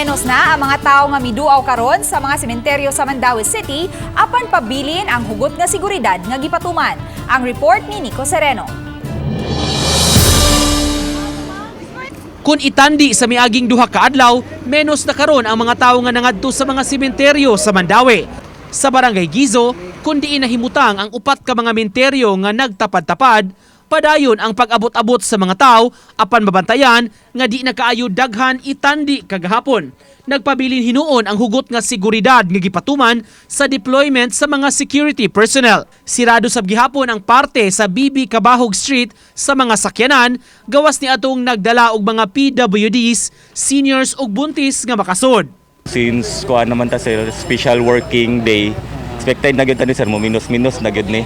Menos na ang mga tao nga miduaw karon sa mga sementeryo sa Mandaue City apan pabilin ang hugot nga seguridad nga gipatuman. Ang report ni Nico Sereno. Kung itandi sa miaging 2 ka adlaw, menos na karon ang mga tawo nga nangadto sa mga sementeryo sa Mandaue. Sa Barangay Guizo, kun diin nahimutang ang upat ka mga menteryo nga nagtapad-tapad, padayon ang pag-abot-abot sa mga tao apan mabantayan nga di na kaayo daghan itandi kagahapon. Nagpabilin hinuon ang hugot nga seguridad nga gipatuman sa deployment sa mga security personnel. Sirado sab gihapon ang parte sa BB Cabahug Street sa mga sakyanan gawas ni atong nagdala og mga PWDs, seniors ug buntis nga makasud. Since kuan naman ta, sir, special working day, expected na gyud ta ni, sir, mo minus-minus na gyud ni.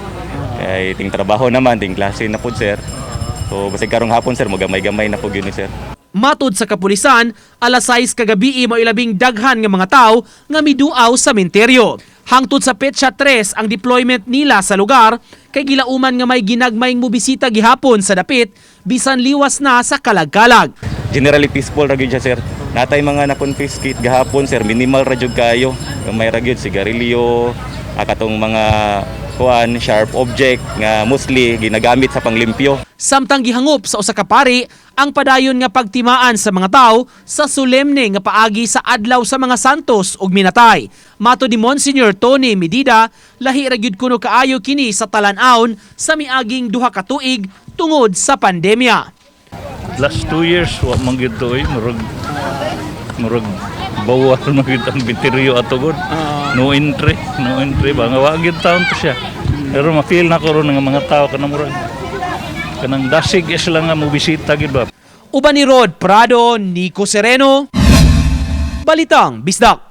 Kay ting trabaho naman, ting klase na pud, sir. So basig karong hapon, sir, mo gamay-gamay na pud gyud ni, sir. Matod sa kapulisan, alas 6 kagabi mao labing daghan nga mga tao nga miduaw sa menteryo. Hangtod sa petsa 3 ang deployment nila sa lugar kay gilauman nga may ginagmayng mobisita gihapon sa dapit bisan liwas na sa kalag-kalag. Generally peaceful ra gyud siya, sir. Natay mga na-confiscate gahapon, sir, minimal ra jud kayo. Gamay ra gyud sigarilyo, katong mga kuan sharp object nga mostly ginagamit sa panglimpyo. Samtang gihangop sa usa ka pari ang padayon nga pagtimaan sa mga tao sa solemne nga paagi sa Adlaw sa mga Santos ug Minatay. Matod ni Monsignor Tony Medida, lahi ra gyud kuno kaayo kini sa talan-awon sa miaging 2 ka tuig tungod sa pandemya. Last 2 years wa man gyud to, oy, murag bawal man gyud ang bitiryo ato gud. No entry, no entry ba nga wa gyud taon to siya. Pero ma-feel na ko ron nga mga tao kanang murag kanang dasig is lang nga mobisita gyud ba. Uban ni Rod Prado, Nico Sereno, Balitang Bisdak.